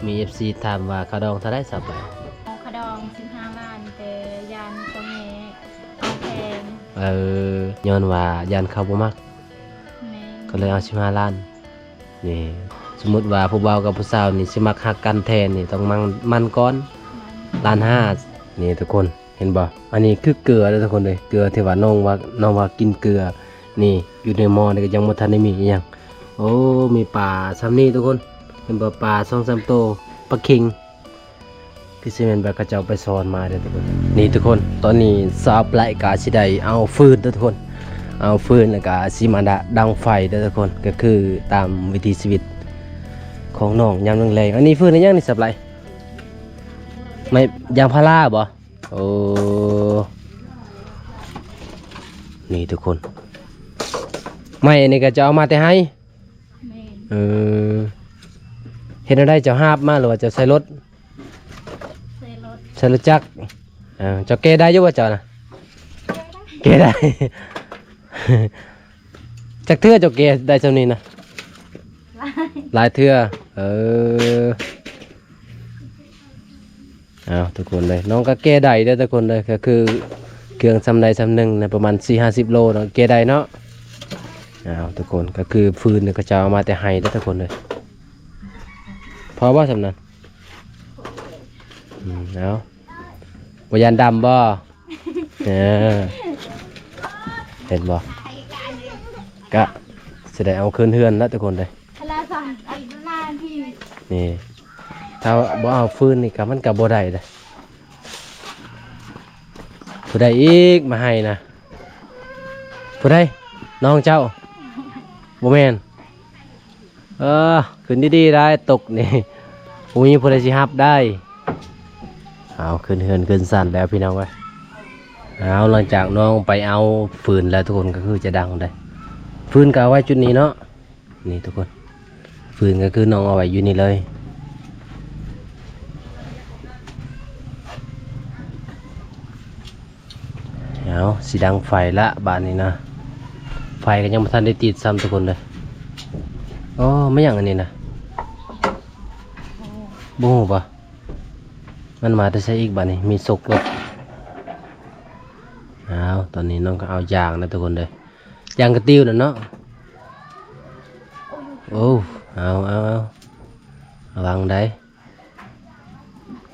ມີເອັຟຊີຖາມວ່າຄ່າດອງເທົ່າໃດສາວໄປ? ຄ່າດອງສິບຫ້າລ້ານ ແຕ່ຢ້ານພໍ່ແມ່ເອົາແພງ. ເອີ ຍ້ອນວ່າຢ້ານເຂົາບໍ່ມັກ. ແມ່ນ. ກໍເລີຍເອົາສິບຫ້າລ້ານ. ນີ້ ສົມມຸດວ່າຜູ້ບ່າວກັບຜູ້ສາວນີ້ຊິມັກຮັກກັນແທ້ນີ້ ຕ້ອງໝັ່ນ ໝັ່ນກ່ອນ. ໝັ່ນ. ລ້ານຫ້າ. ນີ້ທຸກຄົນ ເຫັນບໍ່? ອັນນີ້ຄືເກືອເດີທຸກຄົນເດີ ເກືອທີ່ວ່ານ້ອງວ່າ ນ້ອງວ່າກິນເກືອ. ນີ້ ຢູ່ໃນໝໍ້ນີ້ກໍຍັງບໍ່ທັນໄດ້ມີອີ່ຫຍັງ. ໂອ້ ມີປາຊ່ຳນີ້ທຸກຄົນ ເຫັນບໍ່? ປາສອງສາມໂຕ ປາເຂັງ. ຄືຊິແມ່ນແບບເຂົາເຈົ້າໄປສອນມາເດີທຸກຄົນ. ນີ້ທຸກຄົນ ຕອນນີ້ສາວໄປກະຊິໄດ້ເອົາຟືນເດີທຸກຄົນ ເອົາຟືນແລ້ວກະຊິມາດະ ດັງໄຟເດີທຸກຄົນ ກໍຄືຕາມວິຖີຊີວິດຂອງນ້ອງຍາມແລງໆ. ອັນນີ້ຟືນອີ່ຫຍັງນີ້ສາວໄປ? ໄມ້ຢາງພາລາບໍ່? ໂອ້ ນີ້ທຸກຄົນ ໄມ້ອັນນີ້ກໍຈະເອົາມາແຕ່ໄຮ່. ແມ່ນ. ເອີ ເຮັດແນວໃດ ເຈົ້າຫາບມາ ຫຼືວ່າເຈົ້າໃສ່ລົດ? ໃສ່ລົດ. ໃສ່ລົດຈັກ. ເອີ ເຈົ້າແກ່ໄດ້ຢູ່ບໍ່ເຈົ້ານະ? ແກ່ໄດ້. ຈັກເທື່ອເຈົ້າແກ່ໄດ້ຊ່ຳນີ້ນະ? ຫຼາຍ ຫຼາຍເທື່ອ. ເອີ ເອົາທຸກຄົນເລີຍ ນ້ອງກໍແກ່ໄດ້ເດີທຸກຄົນເລີຍ ກໍຄືເຄື່ອງຊ່ຳໃດຊ່ຳໜຶ່ງນະ ປະມານສີ່ຫ້າສິບໂລເນາະ ແກ່ໄດ້ເນາະ. ເອົາທຸກຄົນ ກໍຄືຟືນນີ້ເຂົາເຈົ້າເອົາມາແຕ່ໄຮ່ເດີທຸກຄົນເລີຍ. ພໍບໍ່ຊ່ຳນັ້ນ? ອືມ ເອົາ ບໍ່ຢ້ານດຳບໍ່? ເອີ ເຫັນບໍ່? ກະຊິໄດ້ເອົາຄືນເຮືອນລະທຸກຄົນເດີ. ນີ້ ຖ້າບໍ່ເອົາຟືນນີ້ກະ ມັນກະບໍ່ໄດ້ເດ້. ຜູ້ໃດອີກມາໃຫ້ນະ? ຜູ້ໃດ? ນ້ອງເຈົ້າ? ບໍ່ແມ່ນ. ເອີ ຂຶ້ນດີໆໄດ້ ຕົກນີ້ ບໍ່ມີຜູ້ໃດຊິຮັບໄດ້. ເອົາ ຂຶ້ນເຮືອນຂຶ້ນຊານແລ້ວພີ່ນ້ອງເອີຍ. ເອົາ ຫຼັງຈາກນ້ອງໄປເອົາຟືນແລ້ວທຸກຄົນ ກໍຄືຈະດັງໄດ໋. ຟືນກໍເອົາໄວ້ຈຸດນີ້ເນາະ. ນີ້ທຸກຄົນ ຟືນກໍຄືນ້ອງເອົາໄວ້ຢູ່ນີ້ເລີຍ. ເອົາ ຊິດັງໄຟລະບາດນີ້ນະ. ໄຟກໍຍັງບໍ່ທັນໄດ້ຕິດຊ້ຳທຸກຄົນເດີ. ໂອ້ ແມ່ນຫຍັງອັນນີ້ນະ? ບໍ່ຮູ້ບໍ່? ມັນມາແຕ່ໃສອີກບາດນີ້? ມີສົກໂລດ. ເອົາ ຕອນນີ້ນ້ອງກໍເອົາຢາງນະທຸກຄົນເດີ. ຢາງກະຕິວນັ້ນເນາະ. ໂອ້ ເອົາ ເອົາ ເອົາ ລະວັງໄດ໋.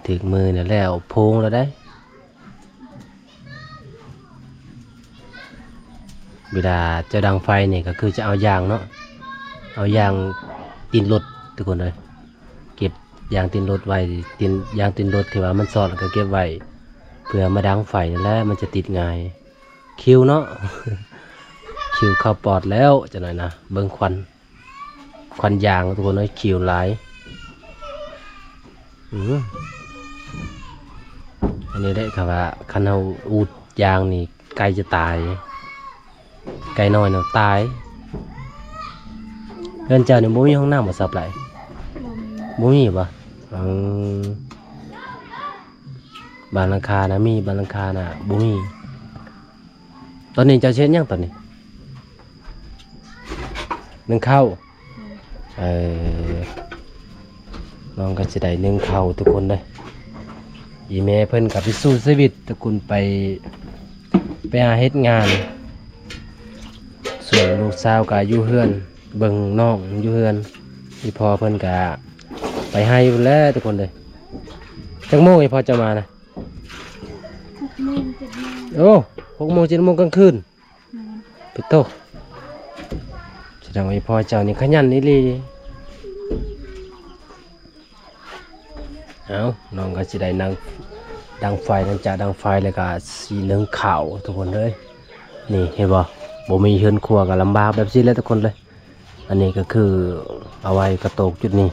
ຖືກມືນີ້ແລ້ວໂພງແລ້ວໄດ໋. ເວລາເຈົ້າດັງໄຟນີ້ກໍຄືຈະເອົາຢາງເນາະ ເອົາຢາງຕີນລົດທຸກຄົນເອີຍ. ເກັບຢາງຕີນລົດໄວ້ ຕີນ ຢາງຕີນລົດທີ່ວ່າມັນຊອດ ແລ້ວກໍເກັບໄວ້ເພື່ອມາດັງໄຟນັ້ນແຫຼະ ມັນຈະຕິດງ່າຍ. ຄິວເນາະ ຄິວເຂົ້າປອດແລ້ວຈັກໜ້ອຍນະ. ເບິ່ງຄວັນ ຄວັນຢາງທຸກຄົນເອີຍ ຂຽວຫຼາຍ. ອື ອັນນີ້ແຫຼະ ຄຳວ່າຄັນເຮົາອູດຢາງນີ້ ໄກ່ຈະຕາຍ ໄກ່ນ້ອຍນະຕາຍ. ເຮືອນເຈົ້ານີ້ບໍ່ມີຫ້ອງນ້ຳບໍ່ ສາວໄປ? ບໍ່ມີ. ບໍ່ມີບໍ່? ອື ບາງຫຼັງຄານະມີ ບາງຫຼັງຄານະບໍ່ມີ. ຕອນນີ້ເຈົ້າຊິເຮັດຫຍັງຕອນນີ້? ໜຶ້ງເຂົ້າ. ເອີ ນ້ອງກໍຊິໄດ້ໜຶ້ງເຂົ້າທຸກຄົນເດີ. ອີ່ແມ່ເພິ່ນກໍໄປສູ້ຊີວິດທຸກຄົນ ໄປ ໄປຫາເຮັດງານ. ສ່ວນລູກສາວກໍຢູ່ເຮືອນ ເບິ່ງນ້ອງຢູ່ເຮືອນ. ອີ່ພໍ່ເພິ່ນກໍໄປໄຮ່ພຸ້ນແຫຼະທຸກຄົນເດີ. ຈັກໂມງອີ່ພໍ່ເຈົ້າມານະ? ຫົກໂມງ ເຈັດໂມງ. ໂອ້ ຫົກໂມງ ເຈັດໂມງກາງຄືນ. ແມ່ນ. ປະໂທ້ ສະແດງວ່າອີ່ພໍ່ເຈົ້ານີ້ຂະຫຍັນອີ່ຫຼີ. ເອົ້າ ນ້ອງກໍຊິໄດ້ນັ່ງດັງໄຟ ຫຼັງຈາກດັງໄຟແລ້ວກໍຊິໜຶ້ງເຂົ້າທຸກຄົນເອີຍ. ນີ້ເຫັນບໍ່ ບໍ່ມີເຮືອນຄົວກໍລຳບາກແບບຊີ້ແຫຼະທຸກຄົນເອີຍ. ອັນນີ້ກໍຄືເອົາໄວ້ກະໂຕກຈຸດນີ້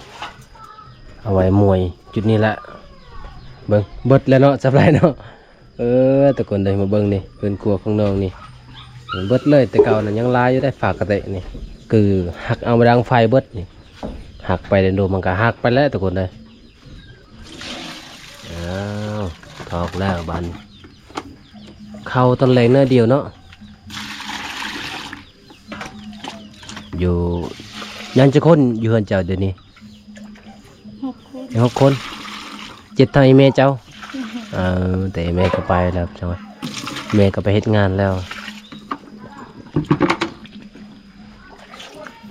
ເອົາໄວ້ໝວຍຈຸດນີ້ແຫຼະ. ເບິ່ງເບິດແລ້ວເນາະ ສະບາຍເນາະ. ເອີ ທຸກຄົນເດີ ມາເບິ່ງນີ້ ເຮືອນຄົວຂອງນ້ອງນີ້ ເບິດເລີຍ. ແຕ່ເກົ່ານັ້ນຍັງຫຼາຍຢູ່ໄດ໋ ຝາກະເຕະນີ້ ຄືຫັກເອົາມາດັງໄຟເບິດນີ້. ຫັກໄປໂດນໆ ມັນກໍຫັກໄປແລ້ວທຸກຄົນເດີ. ອ້າວ ຖອກແລ້ວບາດນີ້ ເຂົ້າຕອນແລງໜ້ອຍດຽວເນາະ. ຢູ່ ຍັງຈັກຄົນຢູ່ເຮືອນເຈົ້າດຽວນີ້? ຫົກຄົນ. ຫົກຄົນ ເຈັດເທົ່າອີ່ແມ່ເຈົ້າ. ເອີ ແຕ່ອີ່ແມ່ກໍໄປແລ້ວ ພີ່ນ້ອງ ແມ່ກໍໄປເຮັດງານແລ້ວ.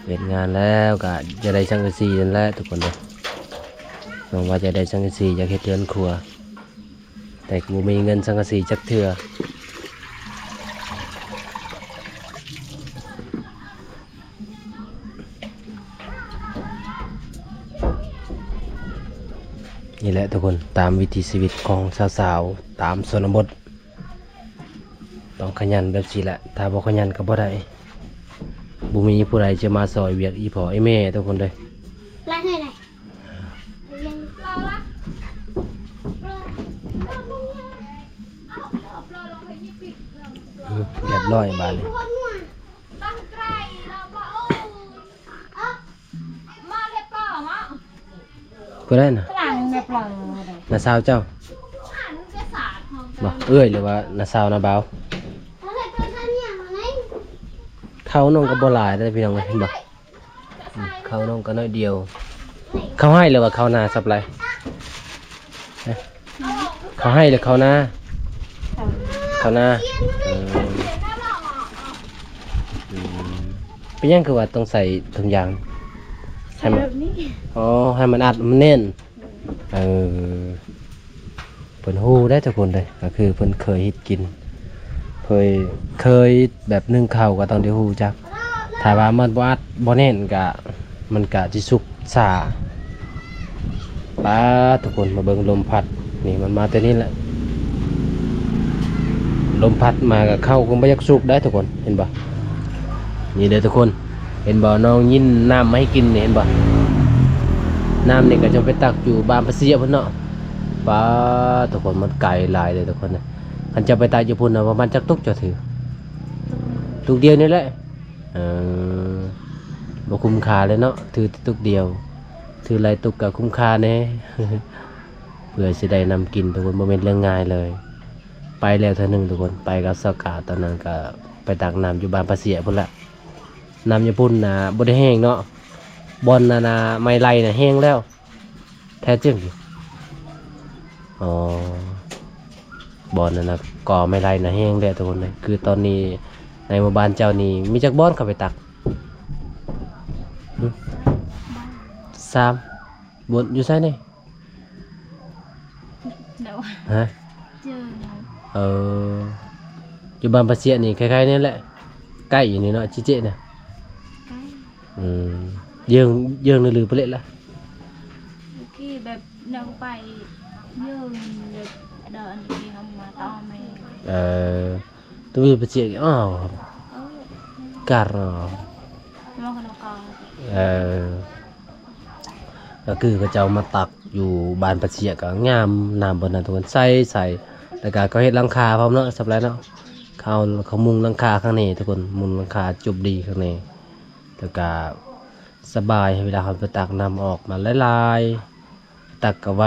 ເຮັດງານແລ້ວກໍຈະໄດ້ສັງກະສີນັ້ນແຫຼະທຸກຄົນເດີ. ຫວັງວ່າຈະໄດ້ສັງກະສີ ຢາກເຮັດເຮືອນຄົວ ແຕ່ກໍບໍ່ມີເງິນສັງກະສີຈັກເທື່ອ. ນີ້ແຫຼະທຸກຄົນ ຕາມວິຖີຊີວິດຂອງສາວໆ ຕາມຊົນນະບົດ ຕ້ອງຂະຫຍັນແບບຊີ້ແຫຼະ. ຖ້າບໍ່ຂະຫຍັນກໍບໍ່ໄດ້ ບໍ່ມີຜູ້ໃດຈະມາຊ່ອຍວຽກອີ່ພໍ່ອີ່ແມ່ທຸກຄົນເດີ. ຮຶ ຮຽບຮ້ອຍບາດນີ້. ຜູ້ໃດນະ? ຂ້າງຫຼັງແມ່ປະເລີຍ. ນ້າສາວເຈົ້າ? ບໍ່ ເອື້ອຍ ຫຼືວ່ານ້າສາວນ້າບ່າວ? ເຂົ້ານ້ອງກໍບໍ່ຫຼາຍເດ້ພີ່ນ້ອງເອີຍ ເຫັນບໍ່? ອືມ ເຂົ້ານ້ອງກໍໜ້ອຍດຽວ. ເຂົ້າໄຮ່ ຫຼືວ່າເຂົ້ານາ ສາວປະໄລ? ຮະ? ເຂົ້າໄຮ່ ຫຼືເຂົ້ານາ? ເຂົ້ານາ. ເອີ ອືມ ເປັນຫຍັງຄືວ່າຕ້ອງໃສ່ຖົງຢາງ? ໃສ່ແບບນີ້. ອໍ ໃຫ້ມັນອັດມັນແໜ້ນ. ເອີ ເພິ່ນຮູ້ໄດ໋ທຸກຄົນເດີ ກໍຄືເພິ່ນເຄີຍເຮັດກິນ ເຄີຍ ເຄີຍແບບໜຶ້ງເຂົ້າກໍຕ້ອງໄດ້ຮູ້ຈັກ. ຖ້າວ່າມັນບໍ່ອັດບໍ່ແໜ້ນກະ ມັນກະຊິສຸກຊ້າ. ປາດ ທຸກຄົນ ມາເບິ່ງລົມພັດ ນີ້ມັນມາແຕ່ນີ້ແຫຼະ ລົມພັດມາກະເຂົ້າກໍບໍ່ຢາກສຸກໄດ໋ທຸກຄົນ ເຫັນບໍ່? ນີ້ເດີທຸກຄົນ ເຫັນບໍ່? ນ້ອງຍິນນ້ຳມາໃຫ້ກິນນີ້ ເຫັນບໍ່? ນ້ຳນີ້ກໍຈະໄປຕັກຢູ່ບ້ານປາເຊຍພຸ້ນເນາະ. ປາດ ທຸກຄົນ ມັນໄກຫຼາຍເດີທຸກຄົນ. ຄັນເຈົ້າໄປຕັກຢູ່ພຸ້ນນະ ປະມານຈັກຕຸກເຈົ້າຖື? ຕຸກດຽວນີ້ແຫຼະ. ເອີ ບໍ່ຄຸ້ມຄ່າເລີຍເນາະ ຖືແຕ່ຕຸກດຽວ. ຖືຫຼາຍຕຸກກໍຄຸ້ມຄ່າແດ່ ເພື່ອຊິໄດ້ນ້ຳກິນທຸກຄົນ ບໍ່ແມ່ນເລື່ອງງ່າຍເລີຍ. ໄປແລ້ວເທື່ອໜຶ່ງທຸກຄົນ ໄປກັບສາວກາ ຕອນນັ້ນກໍໄປຕັກນ້ຳຢູ່ບ້ານປາເຊຍພຸ້ນແຫຼະ. ນ້ຳຢູ່ພຸ້ນນະບໍ່ໄດ້ແຫ້ງເນາະ ບ່ອນນັ້ນນະໄມ້ໄລ່ນະແຫ້ງແລ້ວ. ແທ້ຈິງ. ອໍ ບ່ອນນັ້ນນະ ກໍໄມ້ໄລ່ນະແຫ້ງແລ້ວທຸກຄົນເອີຍ. ຄືຕອນນີ້ໃນໝູ່ບ້ານເຈົ້ານີ້ມີຈັກບ່ອນເຂົ້າໄປຕັກ? ຫຶ ສາມບ່ອນ. ຢູ່ໃສນີ້? ໂດຍ. ຮະ? ເຈີ. ເອີ ຢູ່ບ້ານປາເຊຍນີ້ ຄ້າຍໆ ນີ້ແຫຼະ ໃກ້ຢູ່ນີ້ເນາະ ຈິເຈະນະ. ໃກ້. ອືມ ເຢິງ ເຢິງຫຼືປະເລດລະ? ເມື່ອກີ້ແບບເຮົາໄປເຢິງແບບດອນທີ່ເຮົາມາຕໍ່ແມ່. ເອີ ຕົວປະເຊຍ ອ້າວ ເອີ ກາດ ເອີ ກໍຄືເຂົາເຈົ້າມາຕັກຢູ່ບ້ານປາເຊຍກໍງາມ ນ້ຳເພິ່ນນະທຸກຄົນ ໃສໆ ແລ້ວກໍເຂົາເຮັດຫຼັງຄາພ້ອມເນາະ ສຳລັບເນາະ. ເຂົາ ເຂົາມຸງຫຼັງຄາຂ້າງໃນທຸກຄົນ ມຸງຫຼັງຄາຈົບດີຂ້າງໃນ ແລ້ວກໍສະບາຍ ເວລາເຮົາໄປຕັກນ້ຳອອກມາຫຼາຍໆ ຕັກກໍໄວ.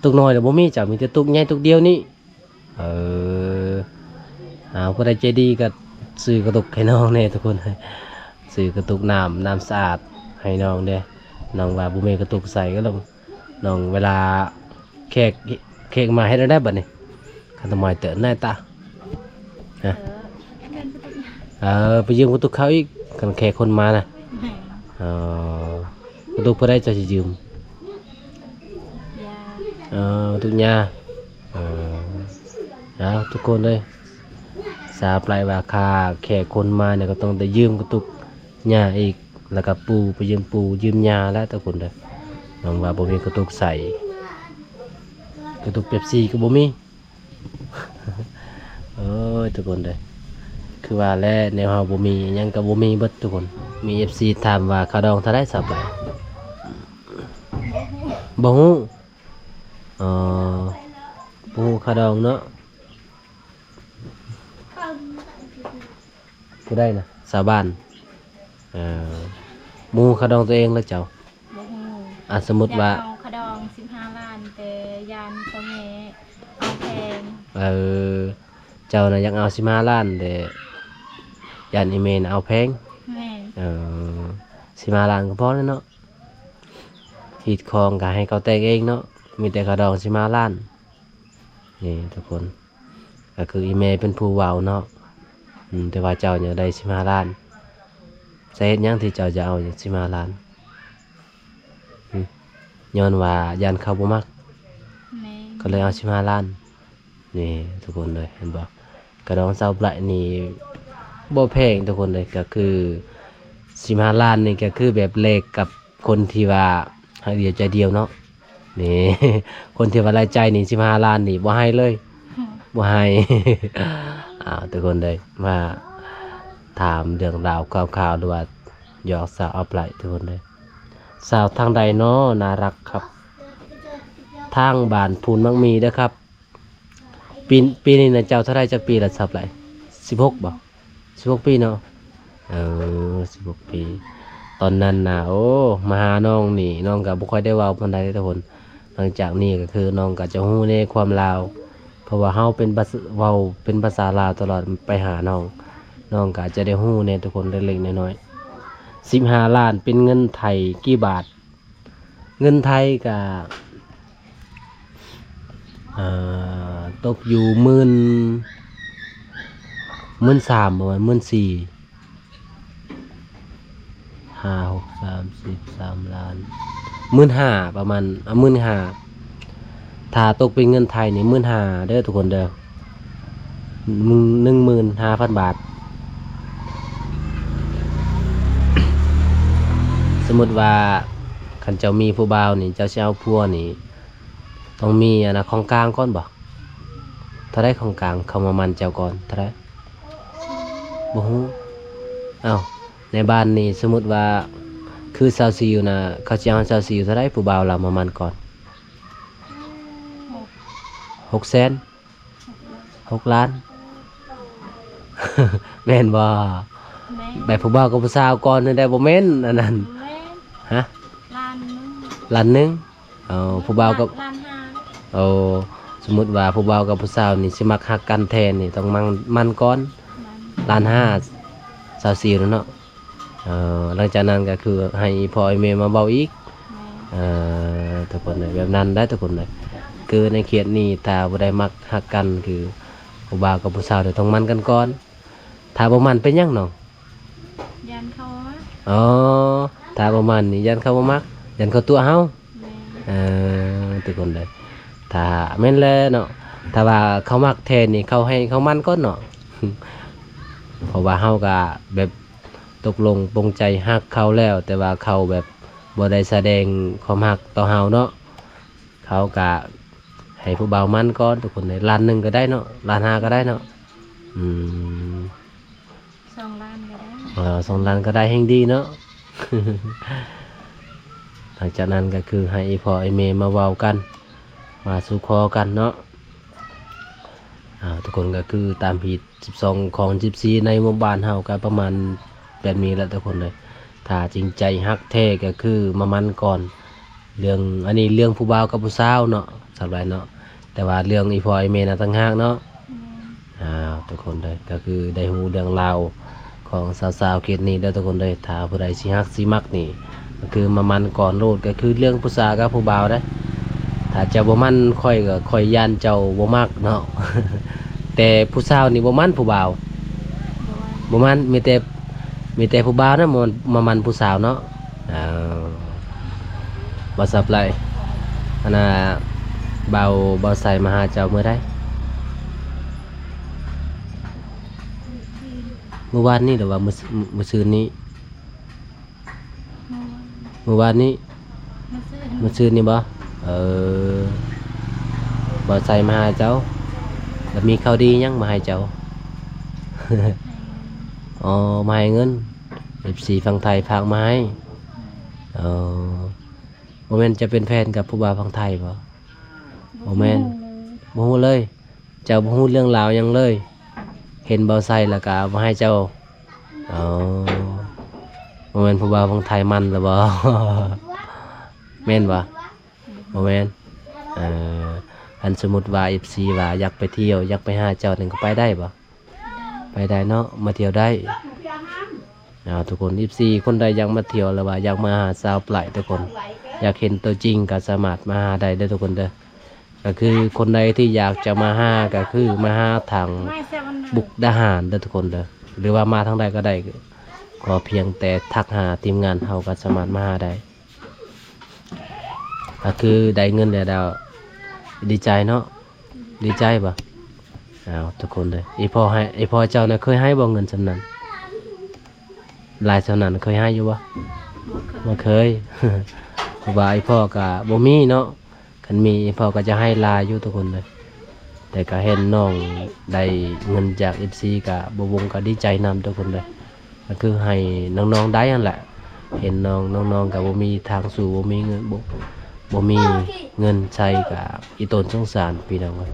ຕຸກນ້ອຍລະບໍ່ມີ ເຈົ້າ ມີແຕ່ຕຸກໃຫຍ່ຕຸກດຽວນີ້. ເອີ ຫາຜູ້ໃດໃຈດີກໍຊື້ກະຕຸກໃຫ້ນ້ອງແດ່ທຸກຄົນ ຊື້ກະຕຸກນ້ຳ ນ້ຳສະອາດໃຫ້ນ້ອງແດ່. ນ້ອງວ່າບໍ່ມີກະຕຸກໃສ່ກໍລະ ນ້ອງ ເວລາແຂກ ແຂກມາເຮັດແນວໃດບັດນີ້? ຄັນຕະມອຍເຕີນໄດ້ຕາ ຮະ? ເອີ ໄປຢືມກະຕຸກເຂົາອີກ ຄັນແຂກຄົນມານະ. ແມ່ນ. ອໍ ກະຕຸກຜູ້ໃດເຈົ້າຊິຢືມ? ເອີ ກະຕຸກຍ່າ. ເອີ ເອົາ ທຸກຄົນເອີຍ ສາວປາຍວ່າ ຖ້າແຂກຄົນມານີ້ກໍຕ້ອງໄດ້ຢືມກະຕຸກຍ່າອີກ ແລ້ວກໍປູ່ ໄປຢືມປູ່ຢືມຍ່າແຫຼະທຸກຄົນເດີ. ນ້ອງວ່າບໍ່ມີກະຕຸກໃສ່ ກະຕຸກເປັບຊີກໍບໍ່ມີ. ໂອ້ຍ ທຸກຄົນເດີ ຄືວ່າແຫຼະ ແນວເຮົາບໍ່ມີຫຍັງກໍບໍ່ມີເບິດທຸກຄົນ. ມີເອັຟຊີຖາມວ່າຄ່າດອງເທົ່າໃດ ສາວປາຍ? ບໍ່ຮູ້. ອໍ ບໍ່ຮູ້ຄ່າດອງເນາະ. ຜູ້ໃດນະ? ຊາວບ້ານ. ເອີ ບໍ່ຮູ້ຄ່າດອງຕົວເອງລະເຈົ້າ? ບໍ່ຮູ້. ອ່າ ສົມມຸດວ່າ ຢາກເອົາຄ່າດອງສິບຫ້າລ້ານ ແຕ່ຢ້ານພໍ່ແມ່ເອົາແພງ. ເອີ ເຈົ້ານະຢາກເອົາສິບຫ້າລ້ານ ແຕ່ຢ້ານອີ່ແມ່ນະເອົາແພງ. ແມ່ນ. ເອີ ສິບຫ້າລ້ານກໍພໍແລ້ວເນາະ. ຮີດຄອງກໍໃຫ້ເຂົາແຕ່ງເອງເນາະ ມີແຕ່ຄ່າດອງສິບຫ້າລ້ານ. ນີ້ທຸກຄົນ ກໍຄືອີ່ແມ່ເປັນຜູ້ເວົ້າເນາະ. ອືມ ແຕ່ວ່າເຈົ້າຢາກໄດ້ສິບຫ້າລ້ານ ສາເຫດຫຍັງທີ່ເຈົ້າຈະເອົາສິບຫ້າລ້ານ? ອືມ ຍ້ອນວ່າຢ້ານເຂົາບໍ່ມັກ ແມ່ນ ກໍເລີຍເອົາສິບຫ້າລ້ານ. ນີ້ທຸກຄົນເອີຍ ເຫັນບໍ່? ກະດອງສາວໄບຣນີ້ບໍ່ແພງທຸກຄົນເອີຍ ກໍຄືສິບຫ້າລ້ານນີ້ ກໍຄືແບບແລກກັບຄົນທີ່ວ່າຮັກດຽວໃຈດຽວເນາະ. ນີ້ ຄົນທີ່ວ່າຫຼາຍໃຈນີ້ ສິບຫ້າລ້ານນີ້ບໍ່ໃຫ້ເລີຍ ບໍ່ໃຫ້. ອ້າວ ທຸກຄົນເອີຍ ມາຖາມເລື່ອງລາວຂ່າວໆ ຫຼືວ່າຢອກສາວໄບຣທຸກຄົນເອີຍ. ສາວທາງໃດເນາະ ໜ້າຮັກຄັບ? ທາງບ້ານພູນໝາກໝີເດີຄັບ. ປີ ປີນີ້ນະເຈົ້າເທົ່າໃດ ຈັກປີລະ ຊາວໄບຣ? ສິບຫົກບໍ່? ສິບຫົກປີເນາະ. ເອີ ສິບຫົກປີ. ຕອນນັ້ນນະ ໂອ້ ມາຫານ້ອງນີ້ ນ້ອງກໍບໍ່ຄ່ອຍໄດ້ເວົ້າປານໃດເດ້ທຸກຄົນ. ຫຼັງຈາກນີ້ກໍຄືນ້ອງກໍຈະຮູ້ແດ່ຄວາມລາວ ເພາະວ່າເຮົາເປັນພາສາ ເວົ້າເປັນພາສາລາວຕະຫຼອດ ໄປຫານ້ອງ ນ້ອງກໍອາດຈະໄດ້ຮູ້ແດ່ທຸກຄົນ ເລັກໆນ້ອຍໆ. ສິບຫ້າລ້ານເປັນເງິນໄທກີ່ບາດ? ເງິນໄທກະ ເອີ ຕົກຢູ່ໝື່ນ ໝື່ນສາມ ປະມານໝື່ນສີ່ ຫ້າ ຫົກ ສາມ ສິບ ສາມລ້ານ ໝື່ນຫ້າ ປະມານ ເອົາ ໝື່ນຫ້າ ຖ້າຕົກເປັນເງິນໄທນີ້ ໝື່ນຫ້າເດີທຸກຄົນເດີ. ໜຶ່ງໝື່ນຫ້າພັນບາດ. ສົມມຸດວ່າ ຄັນເຈົ້າມີຜູ້ບ່າວນີ້ ເຈົ້າຊິເອົາຜົວນີ້ ຕ້ອງມີອັນນະ ຂອງກາງກ່ອນບໍ່? ເທົ່າໃດຂອງກາງ ເຂົາມາໝັ້ນເຈົ້າກ່ອນ ເທົ່າໃດ? ບໍ່ຮູ້. ເອົ້າ ໃນບ້ານນີ້ ສົມມຸດວ່າ ຄືຊາວຊິວນະ ເຂົາຊິເອົາຊາວຊິວເທົ່າໃດ ຜູ້ບ່າວລາວມາໝັ້ນກ່ອນ? ຫົກ ຫົກແສນ ຫົກລ້ານ ຫົກລ້ານ ຫົກລ້ານ ແມ່ນບໍ່? ແມ່ນ. ໄປຜູ້ບ່າວກັບຜູ້ສາວກ່ອນນັ້ນໄດ້ ບໍ່ແມ່ນອັນນັ້ນ ແມ່ນ. ຮະ? ລ້ານໜຶ່ງ ລ້ານໜຶ່ງ. ເອົາ ຜູ້ບ່າວກັບ ລ້ານຫ້າ. ໂອ້ ສົມມຸດວ່າຜູ້ບ່າວກັບຜູ້ສາວນີ້ຊິມັກຮັກກັນແທ້ນີ້ ຕ້ອງໝັ້ນ ໝັ້ນກ່ອນ ໝັ້ນ ລ້ານຫ້າ ຊາວຊິວນັ້ນເນາະ. ເອີ ຫຼັງຈາກນັ້ນກໍຄືໃຫ້ອີ່ພໍ່ອີ່ແມ່ມາເວົ້າອີກ. ແມ່ນ. ເອີ ທຸກຄົນເອີຍ ແບບນັ້ນໄດ໋ທຸກຄົນເອີຍ. ຄືໃນເຂດນີ້ ຖ້າຜູ້ໃດມັກຮັກກັນ ຄືຜູ້ບ່າວກັບຜູ້ສາວນີ້ຕ້ອງໝັ້ນກັນກ່ອນ. ຖ້າບໍ່ໝັ້ນເປັນຫຍັງນ້ອງ? ຢ້ານເຂົາບໍ່ມັກ. ອໍ ຖ້າບໍ່ໝັ້ນນີ້ ຢ້ານເຂົາບໍ່ມັກ ຢ້ານເຂົາຕົວະເຮົາ. ແມ່ນ. ເອີ ທຸກຄົນເອີຍ ຖ້າ ແມ່ນແຫຼະເນາະ ຖ້າວ່າເຂົາມັກແທ້ນີ້ ເຂົາໃຫ້ເຂົາໝັ້ນກ່ອນເນາະ. ເພາະວ່າເຮົາກະແບບ ຕົກລົງປົງໃຈຮັກເຂົາແລ້ວ ແຕ່ວ່າເຂົາແບບບໍ່ໄດ້ສະແດງຄວາມຮັກຕໍ່ເຮົາເນາະ ເຂົາກະໃຫ້ຜູ້ບ່າວໝັ້ນກ່ອນທຸກຄົນເອີຍ. ລ້ານໜຶ່ງກໍໄດ້ເນາະ ລ້ານຫ້າກໍໄດ້ເນາະ. ອືມ ສອງລ້ານກໍໄດ້. ເອີ ສອງລ້ານກໍໄດ້ ແຮ່ງດີເນາະ. ຫຼັງຈາກນັ້ນກໍຄືໃຫ້ອີ່ພໍ່ອີ່ແມ່ມາເວົ້າກັນ ມາສູ່ຂໍກັນເນາະ. ເອົາ ທຸກຄົນ ກໍຄືຕາມຮີດສິບສອງຂອງສິບສີ່ໃນໝູ່ບ້ານເຮົາກໍປະມານແບບນີ້ແຫຼະທຸກຄົນເອີຍ. ຖ້າຈິງໃຈຮັກແທ້ກໍຄືມາໝັ້ນກ່ອນ. ເລື່ອງ ອັນນີ້ເລື່ອງຜູ້ບ່າວກັບຜູ້ສາວເນາະ ສຳລັບເນາະ ແຕ່ວ່າເລື່ອງອີ່ພໍ່ອີ່ແມ່ນະຕ່າງຫາກເນາະ. ແມ່ນ. ອ້າວ ທຸກຄົນເດີ ກໍຄືໄດ້ຮູ້ເລື່ອງລາວຂອງສາວໆເຂດນີ້ເດີທຸກຄົນເດີ. ຖ້າຜູ້ໃດຊິຮັກຊິມັກນີ້ ກໍຄືມາໝັ້ນກ່ອນໂລດ ກໍຄືເລື່ອງຜູ້ສາວກັບຜູ້ບ່າວເດ້. ຖ້າເຈົ້າບໍ່ໝັ້ນຂ້ອຍ ກໍຂ້ອຍຢ້ານເຈົ້າບໍ່ມັກເນາະ. ແຕ່ຜູ້ສາວນີ້ບໍ່ໝັ້ນຜູ້ບ່າວ ບໍ່ໝັ້ນ ມີແຕ່ ມີແຕ່ຜູ້ບ່າວນະ ມາ ມາໝັ້ນຜູ້ສາວເນາະ. ເອົາ ບໍ່ສັບໄຫຼ ອັນນ່າ ບ່າວ ບ່າວໄຊມາຫາເຈົ້າມື້ໃດ? ມື້ວານນີ້ ຫຼືວ່າມື້ ມື້ຊືນນີ້? ມື້ວານນີ້ ມື້ຊືນ ມື້ຊືນນີ້ບໍ່? ເອີ ບ່າວໄຊມາຫາເຈົ້າ ແລ້ວມີຂ່າວດີຫຍັງມາໃຫ້ເຈົ້າ? ອໍ ມາໃຫ້ເງິນ ເອັຟຊີຝັ່ງໄທຝາກມາໃຫ້. ອໍ ບໍ່ແມ່ນຈະເປັນແຟນກັບຜູ້ບ່າວຝັ່ງໄທບໍ່? ບໍ່ແມ່ນ ບໍ່ຮູ້ເລີຍ ບໍ່ຮູ້ເລີຍ. ເຈົ້າບໍ່ຮູ້ເລື່ອງລາວຫຍັງເລີຍ ເຫັນບ່າວໄຊແລ້ວກໍເອົາມາໃຫ້ເຈົ້າ. ອໍ ບໍ່ແມ່ນຜູ້ບ່າວຝັ່ງໄທໝັ້ນລະບໍ່? ແມ່ນບໍ່? ບໍ່ແມ່ນ. ເອີ ຄັນສົມມຸດວ່າເອັຟຊີວ່າຢາກໄປທ່ຽວ ຢາກໄປຫາເຈົ້າ ນັ້ນກໍໄປໄດ້ບໍ່? ໄດ້ ໄປໄດ້ເນາະ ມາທ່ຽວໄດ້. ເອົາ ທຸກຄົນ ເອັຟຊີ ຄົນໃດຢາກມາທ່ຽວ ຫຼືວ່າຢາກມາຫາສາວປາຍ ທຸກຄົນ ຢາກເຫັນຕົວຈິງ ກໍສາມາດມາຫາໄດ້ເດີ ທຸກຄົນເດີ. ກໍຄືຄົນໃດທີ່ຢາກຈະມາຫາ ກໍຄືມາຫາທາງມຸກດາຫານເດີ ທຸກຄົນເດີ ຫຼືວ່າມາທາງໃດກໍໄດ້ ຂໍພຽງແຕ່ທັກຫາທີມງານເຮົາ ກໍສາມາດມາຫາໄດ້. ກໍຄືໄດ້ເງິນແລ້ວ ດາວ ດີໃຈເນາະ ດີໃຈບໍ່? ອ້າວ ທຸກຄົນເດີ ອີ່ພໍ່ໃຫ້ ອີ່ພໍ່ເຈົ້ານະ ເຄີຍໃຫ້ບໍ່ເງິນສ່ຳນັ້ນ ຫຼາຍສ່ຳນັ້ນ ເຄີຍໃຫ້ຢູ່ບໍ່? ບໍ່ເຄີຍ ບໍ່ເຄີຍ ເພາະວ່າອີ່ພໍ່ກໍບໍ່ມີເນາະ ຄັນມີອີ່ພໍ່ກໍຈະໃຫ້ຫຼາຍຢູ່ ທຸກຄົນເດີ. ແຕ່ກໍເຫັນນ້ອງໄດ້ເງິນຈາກເອັຟຊີ ກໍບໍ່ວົງກໍດີໃຈນຳ ທຸກຄົນເດີ. ກໍຄືໃຫ້ນ້ອງໆໄດ້ຫັ້ນແຫຼະ ເຫັນນ້ອງ ນ້ອງໆກໍບໍ່ມີທາງສູ້ ບໍ່ມີເງິນ ບໍ່ ບໍ່ມີເງິນໃຊ້ ກໍອີ່ຕົນສົງສານພີ່ນ້ອງເອີຍ.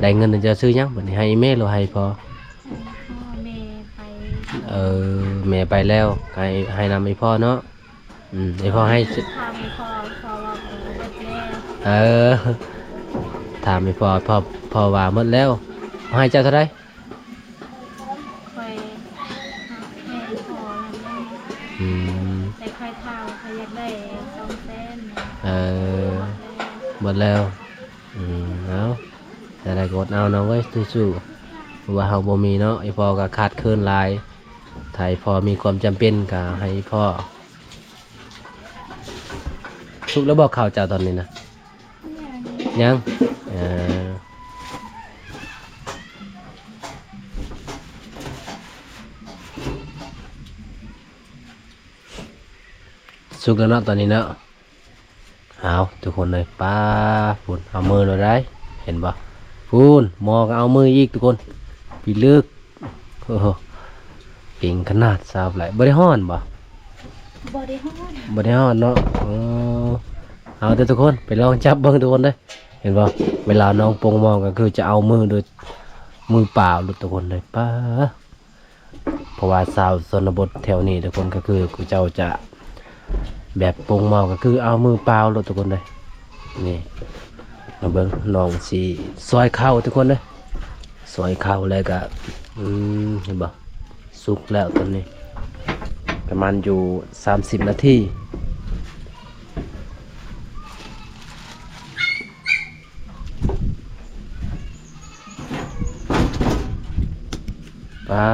ໄດ້ເງິນແລ້ວຈະຊື້ຫຍັງບັດນີ້ ໃຫ້ແມ່ຫຼືໃຫ້ພໍ່? ພໍ່ ແມ່ໄປ ເອີ ແມ່ໄປແລ້ວ ໃຫ້ ໃຫ້ນຳອີ່ພໍ່ເນາະ. ອືມ ອີ່ພໍ່ໃຫ້ ຖາມພໍ່ ພໍ່ວ່າໝົດແລ້ວ ເອີ ຖາມອີ່ພໍ່ ພໍ່ ພໍ່ວ່າໝົດແລ້ວ. ໃຫ້ເຈົ້າເທົ່າໃດ? ຂ້ອຍໃຫ້ພໍ່ນັ້ນແຫຼະ ອືມ ແຕ່ຂ້ອຍຖາມ ຂ້ອຍຢາກໄດ້ສອງແສນ. ເອີ ໝົດແລ້ວ ໝົດແລ້ວ ອືມ ເອົາ ຈັ່ງໃດກໍອົດເອົານ້ອງເອີຍ ສູ້ໆ ເພາະວ່າເຮົາບໍ່ມີເນາະ ອີ່ພໍ່ກໍຂາດເຂີນຫຼາຍ. ຖ້າອີ່ພໍ່ມີຄວາມຈຳເປັນກໍໃຫ້ອີ່ພໍ່. ສຸກແລ້ວບໍ່ເຂົ້າເຈົ້າຕອນນີ້ນະ? ຍັງ ເອີ ສຸກແລ້ວເນາະຕອນນີ້ເນາະ. ເອົາ ທຸກຄົນເອີຍ ປ້າ ພຸ້ນ ເອົາມືໂລດໄດ໋ ເຫັນບໍ່? ພຸ້ນ ໝໍ້ກໍເອົາມືອີກ ທຸກຄົນ ປີລຶກ. ໂອ້ໂຫ ເກັ່ງຂະໜາດ ສາວຫຼາຍ. ບໍ່ໄດ້ຮ້ອນບໍ່? ບໍ່ໄດ້ຮ້ອນ ບໍ່ໄດ້ຮ້ອນເນາະ. ເອີ ເອົາເດີທຸກຄົນ ໄປລອງຈັບເບິ່ງທຸກຄົນເດີ. ເຫັນບໍ່? ເວລານ້ອງປົງໝໍ້ກໍຄືຈະເອົາມືໂດຍ ມືເປົ່າໂລດທຸກຄົນເດີ ປ້າ. ເພາະວ່າຊາວຊົນນະບົດແຖວນີ້ທຸກຄົນ ກໍຄືເຂົາເຈົ້າຈະແບບປົງໝໍ້ ກໍຄືເອົາມືເປົ່າໂລດທຸກຄົນເດີ. ນີ້ ມາເບິ່ງ ນ້ອງຊິຊອຍເຂົ້າທຸກຄົນເດີ ຊອຍເຂົ້າແລ້ວກໍ ອືມ ເຫັນບໍ່? ສຸກແລ້ວຕອນນີ້ ປະມານຢູ່ສາມສິບນາທີ. ປ້າ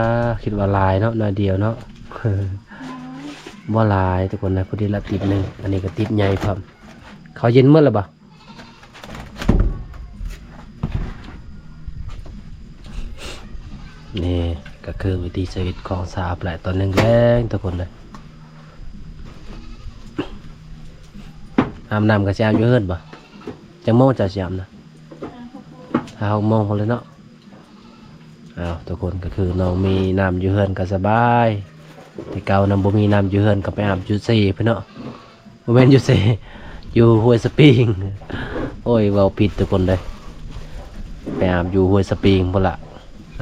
ຄິດວ່າຫຼາຍເນາະ ໜ້ອຍດຽວເນາະ. ບໍ່ຫຼາຍທຸກຄົນນະ ພໍດີລະຕິບໜຶ່ງ ອັນນີ້ກໍຕິບໃຫຍ່ພ້ອມ. ເຂົ້າເຢັນໝົດແລ້ວບໍ່? ນີ້ກໍຄືວິຖີຊີວິດຂອງຊາວອັບແຫຼະ ຕອນແລງໆ ທຸກຄົນເດີ. ອາບນ້ຳກໍຊິອາບຢູ່ເຮືອນບໍ່? ຈັກໂມງເຈົ້າຊິອາບນະ? ຫ້າຫົກໂມງພຸ້ນແຫຼະເນາະ. ອ້າວ ທຸກຄົນ ກໍຄືນ້ອງມີນ້ຳຢູ່ເຮືອນກໍສະບາຍ ແຕ່ເກົ່ານະ ບໍ່ມີນ້ຳຢູ່ເຮືອນກໍໄປອາບຢູ່ເຊພຸ້ນເນາະ. ບໍ່ແມ່ນຢູ່ເຊ ຢູ່ຫ້ວຍສະປີງ. ໂອ້ຍ ເວົ້າຜິດທຸກຄົນເດີ ໄປອາບຢູ່ຫ້ວຍສະປີງພຸ້ນລະ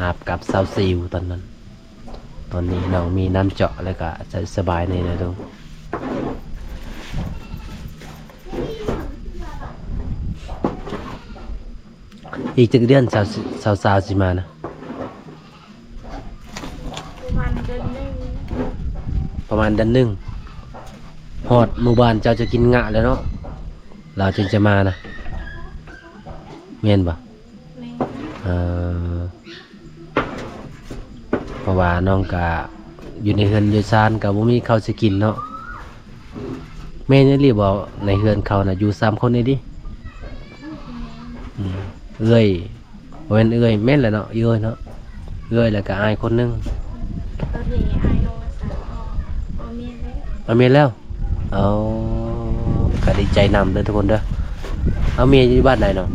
ອາບກັບສາວຊິວຕອນນັ້ນ. ຕອນນີ້ນ້ອງມີນ້ຳເຈາະແລ້ວກໍສະ ສະບາຍແດ່ເນາະ. ອີກຈັກເດືອນສາວ ສາວ ສາວຊິມານະ? ປະມານເດືອນໜຶ່ງ ປະມານເດືອນໜຶ່ງ. ຮອດໝູ່ບ້ານເຈົ້າຈະກິນງະແລ້ວເນາະ ລາວຈຶ່ງຈະມານະ ແມ່ນບໍ່? ແມ່ນ. ເອີ ເພາະວ່ານ້ອງກະຢູ່ໃນເຮືອນຢູ່ຊານກະບໍ່ມີເຂົ້າຊິກິນເນາະ. ແມ່ນອີ່ຫຼີບໍ່? ໃນເຮືອນເຂົານະຢູ່ສາມຄົນອີ່ຫຼີ? ອືມ ເອື້ອຍ ບໍ່ແມ່ນເອື້ອຍ ແມ່ນແຫຼະເນາະ ເອື້ອຍເນາະ ເອື້ອຍ ແລ້ວກະອ້າຍຄົນໜຶ່ງ. ຕອນນີ້ອ້າຍນ້ອງສາວກໍ ກໍມີແລ້ວ ເອົາ ມີແລ້ວ. ເອົາ ກໍດີໃຈນຳເດີທຸກຄົນເດີ. ເອົາ ເມຍຢູ່ບ້ານໃດເນາະ?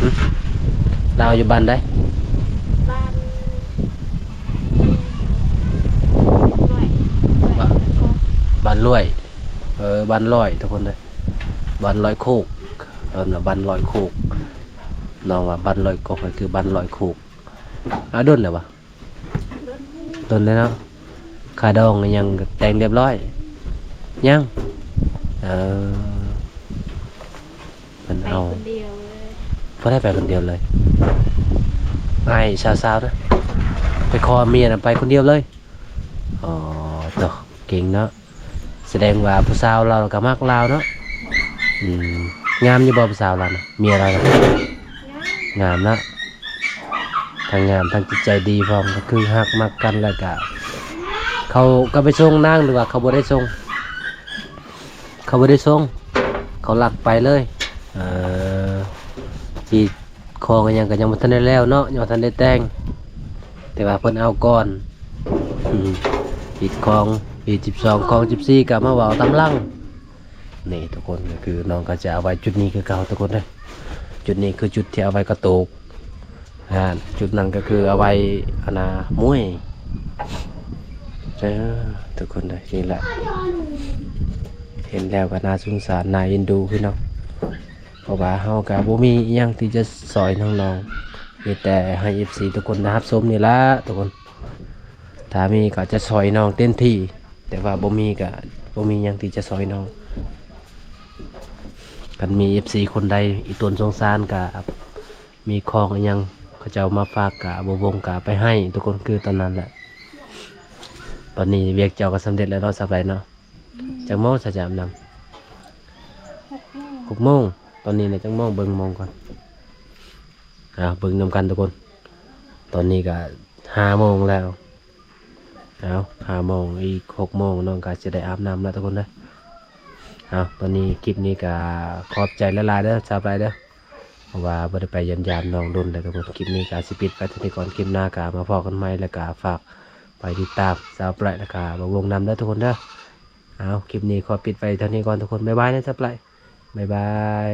ຫຶ? ລາວຢູ່ບ້ານໃດ? ບ້ານ ບ້ານລ້ວຍ ບ້ານລ້ວຍ. ເອີ ບ້ານລ້ອຍທຸກຄົນເດີ ບ້ານລ້ອຍໂຄກ ເອີ້ນວ່າບ້ານລ້ອຍໂຄກ. ນ້ອງວ່າບ້ານລ້ອຍກົກ ກໍຄືບ້ານລ້ອຍໂຄກ. ອາ ດົນແລ້ວວະ? ດົນແລ້ວເນາະ. ຄ່າດອງອີ່ຫຍັງແຕ່ງຮຽບຮ້ອຍຍັງ? ເອີ ເພິ່ນເອົາ ໄປຄົນດຽວເລີຍ ບໍ່ໄດ້ໄປຄົນດຽວເລີຍ. ອ້າຍສາວໆນະ ໄປຂໍເມຍນະ ໄປຄົນດຽວເລີຍ. ອໍ ໂຕ ເກັ່ງເນາະ. ສະແດງວ່າຜູ້ສາວລາວກໍມັກລາວເນາະ. ອືມ ງາມຢູ່ບໍ່ຜູ້ສາວລາວນະ ເມຍລາວນະ? ງາມເນາະ ທັງງາມທັງຈິດໃຈດີພ້ອມ ກໍຄືຮັກມັກກັນ ແລ້ວກະເຂົາກໍໄປສົ່ງນາງ ຫຼືວ່າເຂົາບໍ່ໄດ້ສົ່ງ? ເຂົາບໍ່ໄດ້ສົ່ງ ເຂົາລັກໄປເລີຍ. ເອີ ຮີດຄອງອີ່ຫຍັງກໍຍັງບໍ່ທັນໄດ້ແລ້ວເນາະ ຍັງບໍ່ທັນໄດ້ແຕ່ງ ແຕ່ວ່າເພິ່ນເອົາກ່ອນ. ອືມ ຮີດຄອງ ຮີດສິບສອງ ຄອງສິບສີ່ກໍມາເວົ້າຕາມຫຼັງ. ນີ້ທຸກຄົນ ກໍຄືນ້ອງກໍຈະເອົາໄວ້ຈຸດນີ້ຄືເກົ່າທຸກຄົນເດີ. ຈຸດນີ້ຄືຈຸດທີ່ເອົາໄວ້ກະໂຕກ. ອ່າ ຈຸດນັ້ນກໍຄືເອົາໄວ້ອັນນ່າ ມວຍ. ເອີ ທຸກຄົນເດີ ນີ້ແຫຼະ ເຫັນແລ້ວກໍໜ້າສົງສານ ໜ້າເອັນດູຄືເນາະ. ເພາະວ່າເຮົາກໍບໍ່ມີອີ່ຫຍັງທີ່ຈະຊ່ອຍນ້ອງໆ ມີແຕ່ໃຫ້ເອັຟຊີທຸກຄົນໄດ້ຮັບຊົມນີ້ລະທຸກຄົນ. ຖ້າມີກໍຈະຊ່ອຍນ້ອງເຕັມທີ່ ແຕ່ວ່າບໍ່ມີກໍບໍ່ມີຫຍັງທີ່ຈະຊ່ອຍນ້ອງ. ຄັນມີເອັຟຊີຄົນໃດອີຕົນສົງສານ ກໍມີຂອງອີ່ຫຍັງເຂົາເຈົ້າມາຝາກ ກໍບໍ່ວົງກໍເອົາໄປໃຫ້ທຸກຄົນ ຄືຕອນນັ້ນແຫຼະ. ຕອນນີ້ວຽກເຈົ້າກໍສຳເລັດແລ້ວເນາະ ສາວໄບຣເນາະ. ອືມ ຈັກໂມງຊະຈະອາບນ້ຳ? ຫົກໂມງ ຫົກໂມງ. ຕອນນີ້ນະຈັກໂມງ? ເບິ່ງໂມງກ່ອນ. ເອົາ ເບິ່ງນຳກັນທຸກຄົນ. ຕອນນີ້ກະຫ້າໂມງແລ້ວ. ເອົາ ຫ້າໂມງ ອີກຫົກໂມງນ້ອງກະຈະໄດ້ອາບນ້ຳແລ້ວທຸກຄົນເດີ. ເອົາ ຕອນນີ້ຄລິບນີ້ກະຂອບໃຈຫຼາຍໆເດີ ສາວໄບຣເດີ. ເພາະວ່າບໍ່ໄດ້ໄປຢ້ຽມຢາມນ້ອງດົນແລ້ວທຸກຄົນ. ຄລິບນີ້ກະຊິປິດໄວ້ເທົ່ານີ້ກ່ອນ. ຄລິບໜ້າກະມາພໍ້ກັນໃໝ່ ແລ້ວກະຝາກໄປຕິດຕາມສາວໄບຣ ແລ້ວກະບ່າວວົງນຳເດີທຸກຄົນເດີ. ເອົາ ຄລິບນີ້ຂໍປິດໄວ້ເທົ່ານີ້ກ່ອນທຸກຄົນ. ບາຍບາຍນະສາວໄບຣ. ບາຍບາຍ.